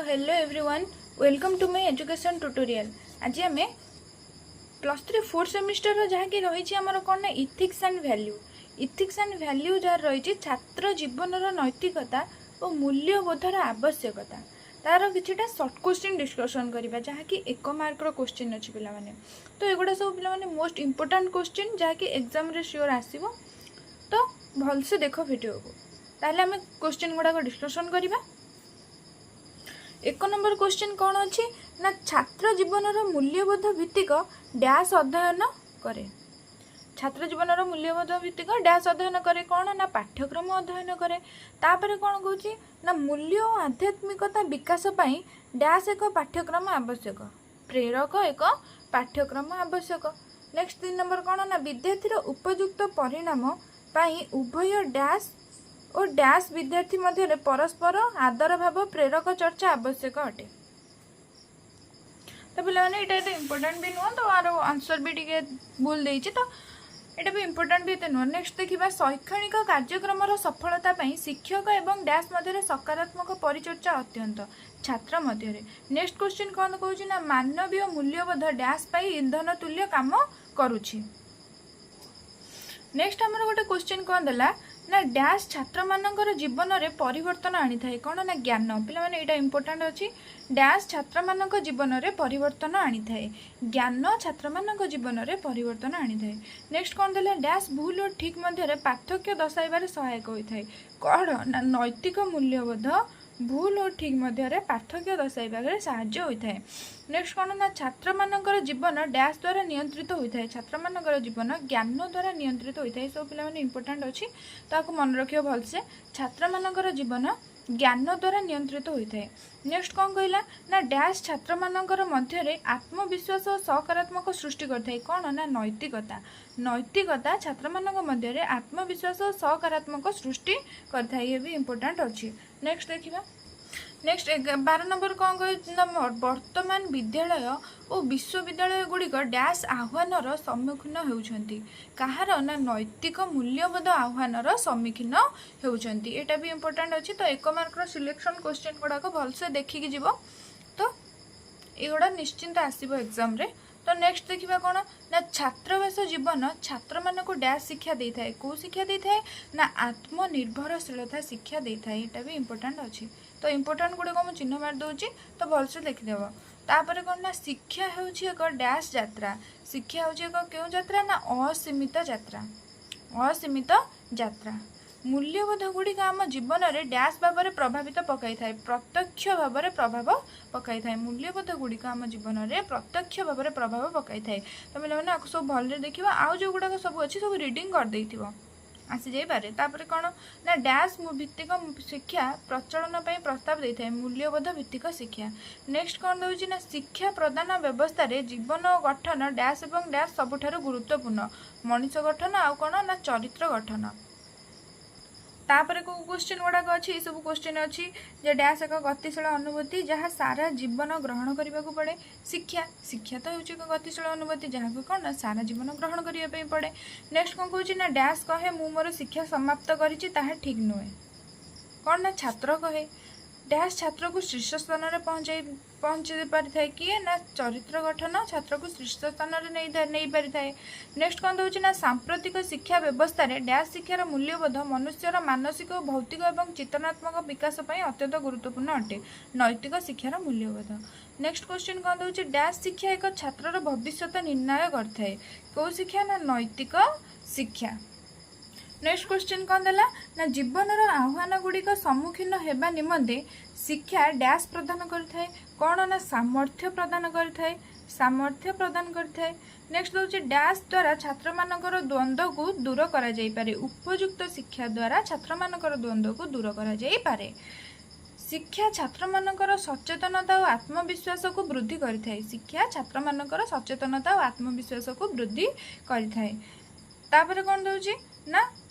Hello everyone, welcome to my education tutorial. ଆଜି ଆମେ plus 3 fourth ସେମିଷ୍ଟରର ଯାହାକି ରହିଛି ଆମର କ'ଣ ନା ethics and value. Ethics and value ଯାହା ରହିଛି, ଛାତ୍ର ଜୀବନର ନୈତିକତା ଓ ମୂଲ୍ୟବୋଧର ଆବଶ୍ୟକତା, ତାର କିଛିଟା ସର୍ଟ କୋଶ୍ଚିନ୍ ଡିସ୍କସନ୍ କରିବା, ଯାହାକି 1 ମାର୍କର କୋଶ୍ଚିନ୍ ଅଛି ପିଲାମାନେ। ତ ଏଗୁଡ଼ା ସବୁ ପିଲାମାନେ ମୋଷ୍ଟ ଇମ୍ପୋର୍ଟାଣ୍ଟ କୋଶ୍ଚିନ୍, ଯାହାକି ଏକ୍ଜାମ୍ରେ ସିଓର ଆସିବ। ତ ଭଲସେ ଦେଖ ଭିଡ଼ିଓକୁ। ତାହେଲେ ଆମେ କୋଶ୍ଚିନ୍ ଗୁଡ଼ାକ ଡିସ୍କସନ୍ କରିବା। 1 ନମ୍ବର କୋଶ୍ଚିନ୍ କ'ଣ ଅଛି ନା, ଛାତ୍ର ଜୀବନର ମୂଲ୍ୟବୋଧ ଭିତ୍ତିକ ଡ୍ୟାସ୍ ଅଧ୍ୟୟନ କରେ। ଛାତ୍ର ଜୀବନର ମୂଲ୍ୟବୋଧ ଭିତ୍ତିକ ଡ୍ୟାସ୍ ଅଧ୍ୟୟନ କରେ। କ'ଣ ନା ପାଠ୍ୟକ୍ରମ ଅଧ୍ୟୟନ କରେ। ତାପରେ କ'ଣ କହୁଛି ନା, ମୂଲ୍ୟ ଓ ଆଧ୍ୟାତ୍ମିକତା ବିକାଶ ପାଇଁ ଡ୍ୟାସ୍ ଏକ ପାଠ୍ୟକ୍ରମ ଆବଶ୍ୟକ। ପ୍ରେରକ ଏକ ପାଠ୍ୟକ୍ରମ ଆବଶ୍ୟକ। ନେକ୍ସଟ 3 ନମ୍ବର କ'ଣ ନା, ବିଦ୍ୟାର୍ଥୀର ଉପଯୁକ୍ତ ପରିଣାମ ପାଇଁ ଉଭୟ ଡ୍ୟାସ୍ ଓ ଡ୍ୟାସ୍ ବିଦ୍ୟାର୍ଥୀ ମଧ୍ୟରେ ପରସ୍ପର ଆଦର ଭାବ ପ୍ରେରକ ଚର୍ଚ୍ଚା ଆବଶ୍ୟକ ଅଟେ। ତ ପିଲାମାନେ, ଏଇଟା ଏତେ ଇମ୍ପୋର୍ଟାଣ୍ଟ ବି ନୁହଁ, ତ ଆର ଆନ୍ସର ବି ଟିକେ ଭୁଲ ଦେଇଛି, ତ ଏଇଟା ବି ଇମ୍ପୋର୍ଟାଣ୍ଟ ବି ଏତେ ନୁହଁ। ନେକ୍ସଟ ଦେଖିବା, ଶୈକ୍ଷଣିକ କାର୍ଯ୍ୟକ୍ରମର ସଫଳତା ପାଇଁ ଶିକ୍ଷକ ଏବଂ ଡ୍ୟାସ୍ ମଧ୍ୟରେ ସକାରାତ୍ମକ ପରିଚର୍ଚ୍ଚା ଅତ୍ୟନ୍ତ। ଛାତ୍ର ମଧ୍ୟରେ। ନେକ୍ସଟ କ୍ୱେଶ୍ଚିନ୍ କ'ଣ କହୁଛି ନା, ମାନବୀୟ ମୂଲ୍ୟବୋଧ ଡ୍ୟାସ୍ ପାଇଁ ଇନ୍ଧନ ତୁଲ୍ୟ କାମ କରୁଛି। ନେକ୍ସଟ ଆମର ଗୋଟେ କ୍ୱେଶ୍ଚିନ୍ କ'ଣ ଦେଲା ନା, ଡ୍ୟାସ୍ ଛାତ୍ରମାନଙ୍କର ଜୀବନରେ ପରିବର୍ତ୍ତନ ଆଣିଥାଏ। କ'ଣ ନା ଜ୍ଞାନ। ପିଲାମାନେ, ଏଇଟା ଇମ୍ପୋର୍ଟାଣ୍ଟ ଅଛି। ଡ୍ୟାସ୍ ଛାତ୍ରମାନଙ୍କ ଜୀବନରେ ପରିବର୍ତ୍ତନ ଆଣିଥାଏ। ଜ୍ଞାନ ଛାତ୍ରମାନଙ୍କ ଜୀବନରେ ପରିବର୍ତ୍ତନ ଆଣିଥାଏ। ନେକ୍ସଟ କ'ଣ ଦେଲା? ଡ୍ୟାସ୍ ଭୁଲ ଓ ଠିକ୍ ମଧ୍ୟରେ ପାର୍ଥକ୍ୟ ଦର୍ଶାଇବାରେ ସହାୟକ ହୋଇଥାଏ। କ'ଣ ନା ନୈତିକ ମୂଲ୍ୟବୋଧ ଭୁଲ ଓ ଠିକ୍ ମଧ୍ୟରେ ପାର୍ଥକ୍ୟ ଦର୍ଶାଇବାରେ ସାହାଯ୍ୟ ହୋଇଥାଏ। ନେକ୍ସଟ କ'ଣ ନା, ଛାତ୍ରମାନଙ୍କର ଜୀବନ ଡ୍ୟାସ୍ ଦ୍ୱାରା ନିୟନ୍ତ୍ରିତ ହୋଇଥାଏ। ଛାତ୍ରମାନଙ୍କର ଜୀବନ ଜ୍ଞାନ ଦ୍ୱାରା ନିୟନ୍ତ୍ରିତ ହୋଇଥାଏ। ଏସବୁ ପିଲାମାନେ ଇମ୍ପୋର୍ଟାଣ୍ଟ ଅଛି, ତାକୁ ମନେ ରଖିବ ଭଲସେ। ଛାତ୍ରମାନଙ୍କର ଜୀବନ ଜ୍ଞାନ ଦ୍ୱାରା ନିୟନ୍ତ୍ରିତ ହୋଇଥାଏ। ନେକ୍ସଟ କ'ଣ କହିଲା ନା, ଡ୍ୟାସ୍ ଛାତ୍ରମାନଙ୍କର ମଧ୍ୟରେ ଆତ୍ମବିଶ୍ୱାସ ଓ ସକାରାତ୍ମକ ସୃଷ୍ଟି କରିଥାଏ। କ'ଣ ନା ନୈତିକତା। ନୈତିକତା ଛାତ୍ରମାନଙ୍କ ମଧ୍ୟରେ ଆତ୍ମବିଶ୍ୱାସ ଓ ସକାରାତ୍ମକ ସୃଷ୍ଟି କରିଥାଏ। ଇଏ ବି ଇମ୍ପୋର୍ଟାଣ୍ଟ ଅଛି। ନେକ୍ସଟ ଦେଖିବା। ନେକ୍ସଟ 12 ନମ୍ବର କ'ଣ କହୁଛି ନା, ବର୍ତ୍ତମାନ ବିଦ୍ୟାଳୟ ଓ ବିଶ୍ୱବିଦ୍ୟାଳୟ ଗୁଡ଼ିକ ଡ୍ୟାସ୍ ଆହ୍ୱାନର ସମ୍ମୁଖୀନ ହେଉଛନ୍ତି। କାହାର ନା ନୈତିକ ମୂଲ୍ୟବୋଧ ଆହ୍ୱାନର ସମ୍ମୁଖୀନ ହେଉଛନ୍ତି। ଏଇଟା ବି ଇମ୍ପୋର୍ଟାଣ୍ଟ ଅଛି। ତ 1 ମାର୍କର ସିଲେକ୍ସନ୍ କୋଶ୍ଚିନ୍ ଗୁଡ଼ାକ ଭଲସେ ଦେଖିକି ଯିବ, ତ ଏଗୁଡ଼ା ନିଶ୍ଚିନ୍ତ ଆସିବ ଏକ୍ଜାମ୍ରେ। ତ ନେକ୍ସଟ ଦେଖିବା କ'ଣ ନା, ଛାତ୍ରାବାସ ଜୀବନ ଛାତ୍ରମାନଙ୍କୁ ଡ୍ୟାସ୍ ଶିକ୍ଷା ଦେଇଥାଏ। କେଉଁ ଶିକ୍ଷା ଦେଇଥାଏ ନା ଆତ୍ମନିର୍ଭରଶୀଳତା ଶିକ୍ଷା ଦେଇଥାଏ। ଏଇଟା ବି ଇମ୍ପୋର୍ଟାଣ୍ଟ ଅଛି। ତ ଇମ୍ପୋର୍ଟାଣ୍ଟ ଗୁଡ଼ିକ ମୁଁ ଚିହ୍ନ ମାରି ଦେଉଛି, ତ ଭଲସେ ଦେଖିଦେବ। ତାପରେ କ'ଣ ନା, ଶିକ୍ଷା ହେଉଛି ଏକ ଡ୍ୟାସ୍ ଯାତ୍ରା। ଶିକ୍ଷା ହେଉଛି ଏକ କେଉଁ ଯାତ୍ରା ନା ଅସୀମିତ ଯାତ୍ରା। ଅସୀମିତ ଯାତ୍ରା। ମୂଲ୍ୟବୋଧ ଗୁଡ଼ିକ ଆମ ଜୀବନରେ ଡ୍ୟାସ୍ ଭାବରେ ପ୍ରଭାବିତ ପକାଇଥାଏ। ପ୍ରତ୍ୟକ୍ଷ ଭାବରେ ପ୍ରଭାବ ପକାଇଥାଏ। ମୂଲ୍ୟବୋଧ ଗୁଡ଼ିକ ଆମ ଜୀବନରେ ପ୍ରତ୍ୟକ୍ଷ ଭାବରେ ପ୍ରଭାବ ପକାଇଥାଏ। ତ ପିଲାମାନେ, ଆକୁ ସବୁ ଭଲରେ ଦେଖିବ। ଆଉ ଯେଉଁଗୁଡ଼ାକ ସବୁ ଅଛି, ସବୁ ରିଡ଼ିଂ କରିଦେଇଥିବ, ଆସିଯାଇପାରେ। ତାପରେ କ'ଣ ନା, ଡ୍ୟାସ୍ ଭିତ୍ତିକ ଶିକ୍ଷା ପ୍ରଚଳନ ପାଇଁ ପ୍ରସ୍ତାବ ଦେଇଥାଏ। ମୂଲ୍ୟବୋଧ ଭିତ୍ତିକ ଶିକ୍ଷା। ନେକ୍ସଟ କ'ଣ ଦେଉଛି ନା, ଶିକ୍ଷା ପ୍ରଦାନ ବ୍ୟବସ୍ଥାରେ ଜୀବନ ଓ ଗଠନ ଡ୍ୟାସ୍ ଏବଂ ଡ୍ୟାସ୍ ସବୁଠାରୁ ଗୁରୁତ୍ୱପୂର୍ଣ୍ଣ। ମଣିଷ ଗଠନ ଆଉ କ'ଣ ନା ଚରିତ୍ର ଗଠନ। ତାପରେ କେଉଁ କୋଶ୍ଚିନ୍ ଗୁଡ଼ାକ ଅଛି? ଏସବୁ କୋଶ୍ଚିନ୍ ଅଛି ଯେ, ଡ୍ୟାସ୍ ଏକ ଗତିଶୀଳ ଅନୁଭୂତି ଯାହା ସାରା ଜୀବନ ଗ୍ରହଣ କରିବାକୁ ପଡ଼େ। ଶିକ୍ଷା। ଶିକ୍ଷା ତ ହେଉଛି ଏକ ଗତିଶୀଳ ଅନୁଭୂତି, ଯାହାକୁ କ'ଣ ନା ସାରା ଜୀବନ ଗ୍ରହଣ କରିବା ପାଇଁ ପଡ଼େ। ନେକ୍ସଟ କ'ଣ କହୁଛି ନା, ଡ୍ୟାସ୍ କହେ ମୁଁ ମୋର ଶିକ୍ଷା ସମାପ୍ତ କରିଛି, ତାହା ଠିକ୍ ନୁହେଁ। କ'ଣ ନା ଛାତ୍ର କହେ। ଡ୍ୟାସ୍ ଛାତ୍ରକୁ ଶୀର୍ଷ ସ୍ଥାନରେ ପହଞ୍ଚାଇ ପାରିଥାଏ। କିଏ ନା ଚରିତ୍ର ଗଠନ ଛାତ୍ରକୁ ଶୀର୍ଷ ସ୍ଥାନରେ ନେଇପାରିଥାଏ। ନେକ୍ସଟ କ'ଣ ଦେଉଛି ନା, ସାମ୍ପ୍ରତିକ ଶିକ୍ଷା ବ୍ୟବସ୍ଥାରେ ଡ୍ୟାସ୍ ଶିକ୍ଷାର ମୂଲ୍ୟବୋଧ ମନୁଷ୍ୟର ମାନସିକ, ଭୌତିକ ଏବଂ ଚେତନାତ୍ମକ ବିକାଶ ପାଇଁ ଅତ୍ୟନ୍ତ ଗୁରୁତ୍ୱପୂର୍ଣ୍ଣ ଅଟେ। ନୈତିକ ଶିକ୍ଷାର ମୂଲ୍ୟବୋଧ। ନେକ୍ସଟ କ୍ୱେଶ୍ଚିନ୍ କ'ଣ ଦେଉଛି? ଡ୍ୟାସ୍ ଶିକ୍ଷା ଏକ ଛାତ୍ରର ଭବିଷ୍ୟତ ନିର୍ଣ୍ଣୟ କରିଥାଏ। କେଉଁ ଶିକ୍ଷା ନା ନୈତିକ ଶିକ୍ଷା। ନେକ୍ସଟ କ୍ୱେଶ୍ଚିନ୍ କ'ଣ ଦେଲା ନା, ଜୀବନର ଆହ୍ୱାନ ଗୁଡ଼ିକ ସମ୍ମୁଖୀନ ହେବା ନିମନ୍ତେ ଶିକ୍ଷା ଡ୍ୟାସ୍ ପ୍ରଦାନ କରିଥାଏ। କ'ଣ ନା ସାମର୍ଥ୍ୟ ପ୍ରଦାନ କରିଥାଏ। ସାମର୍ଥ୍ୟ ପ୍ରଦାନ କରିଥାଏ। ନେକ୍ସଟ ଦେଉଛି, ଡ୍ୟାସ୍ ଦ୍ୱାରା ଛାତ୍ରମାନଙ୍କର ଦ୍ୱନ୍ଦ୍ୱକୁ ଦୂର କରାଯାଇପାରେ। ଉପଯୁକ୍ତ ଶିକ୍ଷା ଦ୍ୱାରା ଛାତ୍ରମାନଙ୍କର ଦ୍ୱନ୍ଦ୍ୱକୁ ଦୂର କରାଯାଇପାରେ। ଶିକ୍ଷା ଛାତ୍ରମାନଙ୍କର ସଚେତନତା ଓ ଆତ୍ମବିଶ୍ୱାସକୁ ବୃଦ୍ଧି କରିଥାଏ। ଶିକ୍ଷା ଛାତ୍ରମାନଙ୍କର ସଚେତନତା ଓ ଆତ୍ମବିଶ୍ୱାସକୁ ବୃଦ୍ଧି କରିଥାଏ। ତାପରେ କ'ଣ ଦେଉଛି ନା,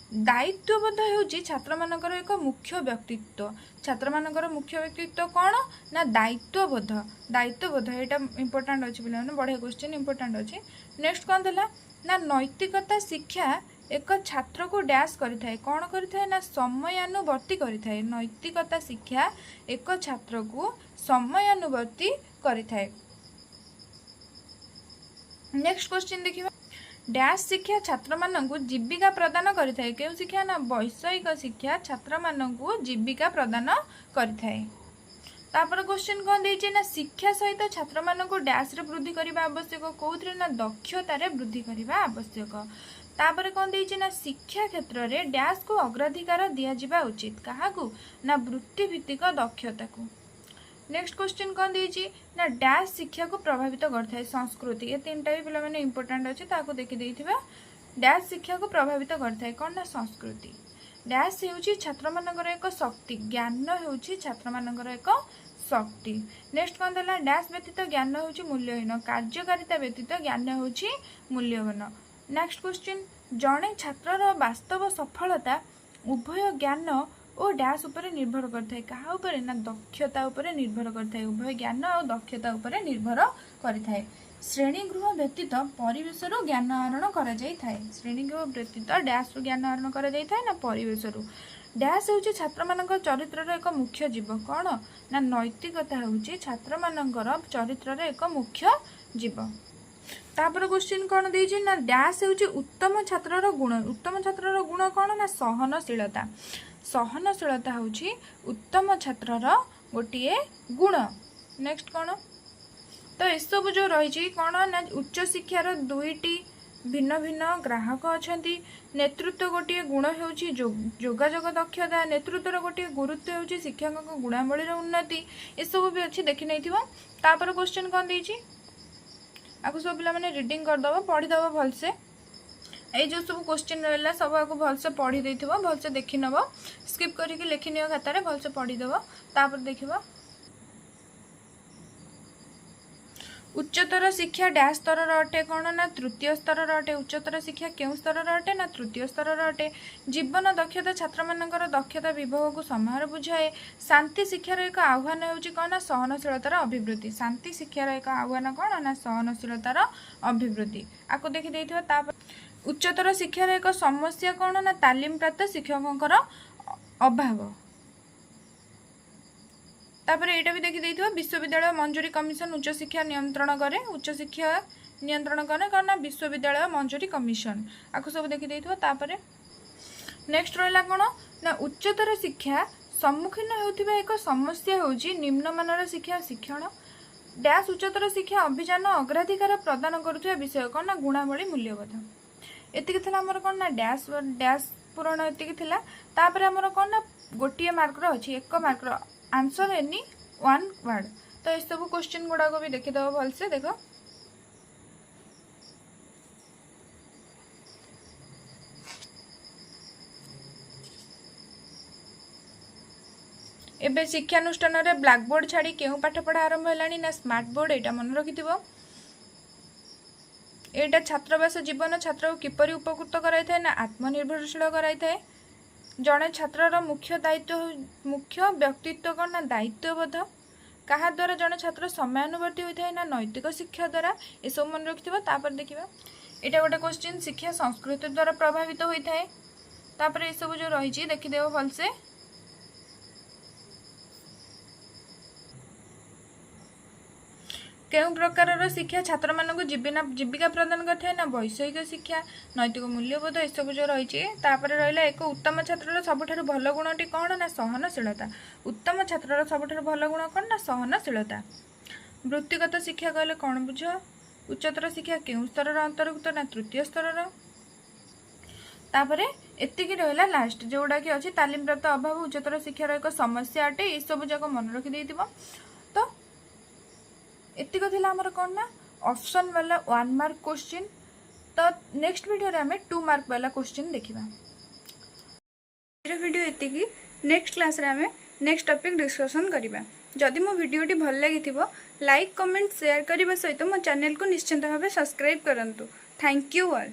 ଦାୟିତ୍ୱବୋଧ ହେଉଛି ଛାତ୍ରମାନଙ୍କର ଏକ ମୁଖ୍ୟ ବ୍ୟକ୍ତିତ୍ୱ। ଛାତ୍ରମାନଙ୍କର ମୁଖ୍ୟ ବ୍ୟକ୍ତିତ୍ୱ କ'ଣ ନା ଦାୟିତ୍ୱବୋଧ। ଦାୟିତ୍ୱବୋଧ, ଏଇଟା ଇମ୍ପୋର୍ଟାଣ୍ଟ ଅଛି ପିଲାମାନେ। ବଢ଼ିଆ କ୍ୱେଶ୍ଚିନ୍, ଇମ୍ପୋର୍ଟାଣ୍ଟ ଅଛି। ନେକ୍ସଟ କ'ଣ ଦେଲା ନା, ନୈତିକତା ଶିକ୍ଷା ଏକ ଛାତ୍ରକୁ ଡ୍ୟାସ୍ କରିଥାଏ। କ'ଣ କରିଥାଏ ନା ସମୟାନୁବର୍ତ୍ତୀ କରିଥାଏ। ନୈତିକତା ଶିକ୍ଷା ଏକ ଛାତ୍ରକୁ ସମୟାନୁବର୍ତ୍ତୀ କରିଥାଏ। ନେକ୍ସଟ କ୍ୱେଶ୍ଚିନ୍ ଦେଖିବା। ଡ୍ୟାସ୍ ଶିକ୍ଷା ଛାତ୍ରମାନଙ୍କୁ ଜୀବିକା ପ୍ରଦାନ କରିଥାଏ। କେଉଁ ଶିକ୍ଷା ନା ବୈଷୟିକ ଶିକ୍ଷା ଛାତ୍ରମାନଙ୍କୁ ଜୀବିକା ପ୍ରଦାନ କରିଥାଏ। ତାପରେ କ୍ୱେଶ୍ଚିନ୍ କ'ଣ ଦେଇଛି ନା ଶିକ୍ଷା ସହିତ ଛାତ୍ରମାନଙ୍କୁ ଡ୍ୟାସ୍ରେ ବୃଦ୍ଧି କରିବା ଆବଶ୍ୟକ। କେଉଁଥିରେ ନା ଦକ୍ଷତାରେ ବୃଦ୍ଧି କରିବା ଆବଶ୍ୟକ। ତାପରେ କ'ଣ ଦେଇଛି ନା ଶିକ୍ଷା କ୍ଷେତ୍ରରେ ଡ୍ୟାସ୍କୁ ଅଗ୍ରାଧିକାର ଦିଆଯିବା ଉଚିତ। କାହାକୁ ନା ବୃତ୍ତିଭିତ୍ତିକ ଦକ୍ଷତାକୁ। ନେକ୍ସଟ କ୍ୱେଶ୍ଚିନ୍ କ'ଣ ଦେଇଛି ନା ଡ୍ୟାସ୍ ଶିକ୍ଷାକୁ ପ୍ରଭାବିତ କରିଥାଏ। ସଂସ୍କୃତି। ଏ ତିନିଟା ବି ପିଲାମାନେ ଇମ୍ପୋର୍ଟାଣ୍ଟ ଅଛି, ତାକୁ ଦେଖିଦେଇଥିବା। ଡ୍ୟାସ୍ ଶିକ୍ଷାକୁ ପ୍ରଭାବିତ କରିଥାଏ, କ'ଣ ନା ସଂସ୍କୃତି। ଡ୍ୟାସ୍ ହେଉଛି ଛାତ୍ରମାନଙ୍କର ଏକ ଶକ୍ତି। ଜ୍ଞାନ ହେଉଛି ଛାତ୍ରମାନଙ୍କର ଏକ ଶକ୍ତି। ନେକ୍ସଟ କ'ଣ ଦେଲା? ଡ୍ୟାସ୍ ବ୍ୟତୀତ ଜ୍ଞାନ ହେଉଛି ମୂଲ୍ୟହୀନ। କାର୍ଯ୍ୟକାରିତା ବ୍ୟତୀତ ଜ୍ଞାନ ହେଉଛି ମୂଲ୍ୟବାନ। ନେକ୍ସଟ କ୍ୱେଶ୍ଚିନ୍, ଜଣେ ଛାତ୍ରର ବାସ୍ତବ ସଫଳତା ଉଭୟ ଜ୍ଞାନ ଓ ଡ୍ୟାସ୍ ଉପରେ ନିର୍ଭର କରିଥାଏ। କାହା ଉପରେ ନା ଦକ୍ଷତା ଉପରେ ନିର୍ଭର କରିଥାଏ। ଉଭୟ ଜ୍ଞାନ ଆଉ ଦକ୍ଷତା ଉପରେ ନିର୍ଭର କରିଥାଏ। ଶ୍ରେଣୀଗୃହ ବ୍ୟତୀତ ପରିବେଶରୁ ଜ୍ଞାନ ଆହରଣ କରାଯାଇଥାଏ। ଶ୍ରେଣୀଗୃହ ବ୍ୟତୀତ ଡ୍ୟାସ୍ରୁ ଜ୍ଞାନ ଆହରଣ କରାଯାଇଥାଏ ନା ପରିବେଶରୁ। ଡ୍ୟାସ୍ ହେଉଛି ଛାତ୍ରମାନଙ୍କ ଚରିତ୍ରର ଏକ ମୁଖ୍ୟ ଜୀବ। କ'ଣ ନା ନୈତିକତା ହେଉଛି ଛାତ୍ରମାନଙ୍କର ଚରିତ୍ରର ଏକ ମୁଖ୍ୟ ଜୀବ। ତାପରେ କ୍ୱେଶ୍ଚିନ୍ କ'ଣ ଦେଇଛି ନା ଡ୍ୟାସ୍ ହେଉଛି ଉତ୍ତମ ଛାତ୍ରର ଗୁଣ। ଉତ୍ତମ ଛାତ୍ରର ଗୁଣ କ'ଣ ନା ସହନଶୀଳତା। ସହନଶୀଳତା ହେଉଛି ଉତ୍ତମ ଛାତ୍ରର ଗୋଟିଏ ଗୁଣ। ନେକ୍ସଟ କ'ଣ? ତ ଏସବୁ ଯେଉଁ ରହିଛି କ'ଣ ନା ଉଚ୍ଚଶିକ୍ଷାର ଦୁଇଟି ଭିନ୍ନ ଭିନ୍ନ ଗ୍ରାହକ ଅଛନ୍ତି। ନେତୃତ୍ୱ ଗୋଟିଏ ଗୁଣ ହେଉଛି ଯୋଗାଯୋଗ ଦକ୍ଷତା। ନେତୃତ୍ୱର ଗୋଟିଏ ଗୁରୁତ୍ୱ ହେଉଛି ଶିକ୍ଷକଙ୍କ ଗୁଣାବଳୀର ଉନ୍ନତି। ଏସବୁ ବି ଅଛି, ଦେଖି ନେଇଥିବ। ତାପରେ କ୍ୱେଶ୍ଚିନ୍ କ'ଣ ଦେଇଛି? ଆକୁ ସବୁ ପିଲାମାନେ ରିଡ଼ିଂ କରିଦେବ, ପଢ଼ିଦେବ ଭଲସେ। ଏଇ ଯେଉଁ ସବୁ କ୍ୱେଶ୍ଚିନ୍ ରହିଲା, ସବୁ ଆକୁ ଭଲସେ ପଢ଼ି ଦେଇଥିବ, ଭଲସେ ଦେଖିନେବ। ସ୍କିପ୍ କରିକି ଲେଖିନିଅ ଖାତାରେ, ଭଲସେ ପଢ଼ିଦେବ। ତାପରେ ଦେଖିବ, ଉଚ୍ଚତର ଶିକ୍ଷା ଡ୍ୟାସ୍ ସ୍ତରର ଅଟେ। କ'ଣ ନା ତୃତୀୟ ସ୍ତରର ଅଟେ। ଉଚ୍ଚତର ଶିକ୍ଷା କେଉଁ ସ୍ତରର ଅଟେ ନା ତୃତୀୟ ସ୍ତରର ଅଟେ। ଜୀବନ ଦକ୍ଷତା ଛାତ୍ରମାନଙ୍କର ଦକ୍ଷତା ବିଭବକୁ ସମାହାର ବୁଝାଏ। ଶାନ୍ତି ଶିକ୍ଷାର ଏକ ଆହ୍ୱାନ ହେଉଛି କ'ଣ ନା ସହନଶୀଳତାର ଅଭିବୃଦ୍ଧି। ଶାନ୍ତି ଶିକ୍ଷାର ଏକ ଆହ୍ୱାନ କ'ଣ ନା ସହନଶୀଳତାର ଅଭିବୃଦ୍ଧି। ଆକୁ ଦେଖିଦେଇଥିବ। ତାପରେ ଉଚ୍ଚତର ଶିକ୍ଷାର ଏକ ସମସ୍ୟା କ'ଣ ନା ତାଲିମପ୍ରାପ୍ତ ଶିକ୍ଷକଙ୍କର ଅଭାବ। ତାପରେ ଏଇଟା ବି ଦେଖିଦେଇଥିବ। ବିଶ୍ୱବିଦ୍ୟାଳୟ ମଞ୍ଜୁରୀ କମିଶନ ଉଚ୍ଚଶିକ୍ଷା ନିୟନ୍ତ୍ରଣ କରେ। ଉଚ୍ଚଶିକ୍ଷା ନିୟନ୍ତ୍ରଣ କରେ କ'ଣ ନା ବିଶ୍ୱବିଦ୍ୟାଳୟ ମଞ୍ଜୁରୀ କମିଶନ। ଆକୁ ସବୁ ଦେଖିଦେଇଥିବ। ତାପରେ ନେକ୍ସଟ ରହିଲା କ'ଣ ନା ଉଚ୍ଚତର ଶିକ୍ଷା ସମ୍ମୁଖୀନ ହେଉଥିବା ଏକ ସମସ୍ୟା ହେଉଛି ନିମ୍ନମାନର ଶିକ୍ଷା ଓ ଶିକ୍ଷଣ। ଡ୍ୟାସ୍ ଉଚ୍ଚତର ଶିକ୍ଷା ଅଭିଯାନ ଅଗ୍ରାଧିକାର ପ୍ରଦାନ କରୁଥିବା ବିଷୟ। କ'ଣ ନା ଗୁଣାବଳୀ ମୂଲ୍ୟବୋଧ। ଏତିକି ଥିଲା ଆମର କ'ଣ ନା ଡ୍ୟାସ୍ ଡ୍ୟାସ୍ ପୂରଣ ଏତିକି ଥିଲା। ତାପରେ ଆମର କ'ଣ ନା ଗୋଟିଏ ମାର୍କର ଅଛି, ଏକ ମାର୍କର ଆନ୍ସର ଏନି ୱାନ୍ ୱାର୍ଡ଼। ତ ଏସବୁ କ୍ୱେଶ୍ଚିନ୍ ଗୁଡ଼ାକ ବି ଦେଖିଦେବ ଭଲସେ। ଦେଖ, ଏବେ ଶିକ୍ଷାନୁଷ୍ଠାନରେ ବ୍ଲାକବୋର୍ଡ଼ ଛାଡ଼ି କେଉଁ ପାଠପଢ଼ା ଆରମ୍ଭ ହେଲାଣି ନା ସ୍ମାର୍ଟ ବୋର୍ଡ଼। ଏଇଟା ମନେ ରଖିଥିବ। ଏଇଟା ଛାତ୍ରାବାସ ଜୀବନ ଛାତ୍ରକୁ କିପରି ଉପକୃତ କରାଇଥାଏ ନା ଆତ୍ମନିର୍ଭରଶୀଳ କରାଇଥାଏ। ଜଣେ ଛାତ୍ରର ମୁଖ୍ୟ ଦାୟିତ୍ୱ, ମୁଖ୍ୟ ବ୍ୟକ୍ତିତ୍ୱ କ'ଣ ନା ଦାୟିତ୍ୱବୋଧ। କାହା ଦ୍ୱାରା ଜଣେ ଛାତ୍ର ସମୟାନୁବର୍ତ୍ତୀ ହୋଇଥାଏ ନା ନୈତିକ ଶିକ୍ଷା ଦ୍ୱାରା। ଏସବୁ ମନେ ରଖିଥିବ। ତାପରେ ଦେଖିବା, ଏଇଟା ଗୋଟେ କ୍ୱେଶ୍ଚିନ୍, ଶିକ୍ଷା ସଂସ୍କୃତି ଦ୍ୱାରା ପ୍ରଭାବିତ ହୋଇଥାଏ। ତାପରେ ଏସବୁ ଯେଉଁ ରହିଛି ଦେଖିଦେବ ଭଲସେ। କେଉଁ ପ୍ରକାରର ଶିକ୍ଷା ଛାତ୍ରମାନଙ୍କୁ ଜୀବିକା ପ୍ରଦାନ କରିଥାଏ ନା ବୈଷୟିକ ଶିକ୍ଷା, ନୈତିକ ମୂଲ୍ୟବୋଧ, ଏସବୁ ଯେଉଁ ରହିଛି। ତାପରେ ରହିଲା, ଏକ ଉତ୍ତମ ଛାତ୍ରର ସବୁଠାରୁ ଭଲ ଗୁଣଟି କ'ଣ ନା ସହନଶୀଳତା। ଉତ୍ତମ ଛାତ୍ରର ସବୁଠାରୁ ଭଲ ଗୁଣ କ'ଣ ନା ସହନଶୀଳତା। ବୃତ୍ତିଗତ ଶିକ୍ଷା କହିଲେ କ'ଣ ବୁଝ? ଉଚ୍ଚତର ଶିକ୍ଷା କେଉଁ ସ୍ତରର ଅନ୍ତର୍ଭୁକ୍ତ ନା ତୃତୀୟ ସ୍ତରର। ତାପରେ ଏତିକି ରହିଲା ଲାଷ୍ଟ ଯେଉଁଟାକି ଅଛି, ତାଲିମପ୍ରାପ୍ତ ଅଭାବ ଉଚ୍ଚତର ଶିକ୍ଷାର ଏକ ସମସ୍ୟା ଅଟେ। ଏସବୁ ଯାକ ମନେ ରଖିଦେଇଥିବ। ତ ଏତିକ ଥିଲା ଆମର କ'ଣ ନା ଅପସନ୍ ବାଲା ୱାନ୍ ମାର୍କ କୋଶ୍ଚିନ୍। ତ ନେକ୍ସଟ ଭିଡ଼ିଓରେ ଆମେ ଟୁ ମାର୍କ ବାଲା କୋଶ୍ଚିନ୍ ଦେଖିବା। ଆଜିର ଭିଡ଼ିଓ ଏତିକି। ନେକ୍ସଟ କ୍ଲାସ୍ରେ ଆମେ ନେକ୍ସଟ ଟପିକ୍ ଡିସ୍କସନ୍ କରିବା। ଯଦି ମୋ ଭିଡ଼ିଓଟି ଭଲ ଲାଗିଥିବ, ଲାଇକ୍, କମେଣ୍ଟ, ସେୟାର କରିବା ସହିତ ମୋ ଚ୍ୟାନେଲକୁ ନିଶ୍ଚିନ୍ତ ଭାବେ ସବସ୍କ୍ରାଇବ୍ କରନ୍ତୁ। Thank you all.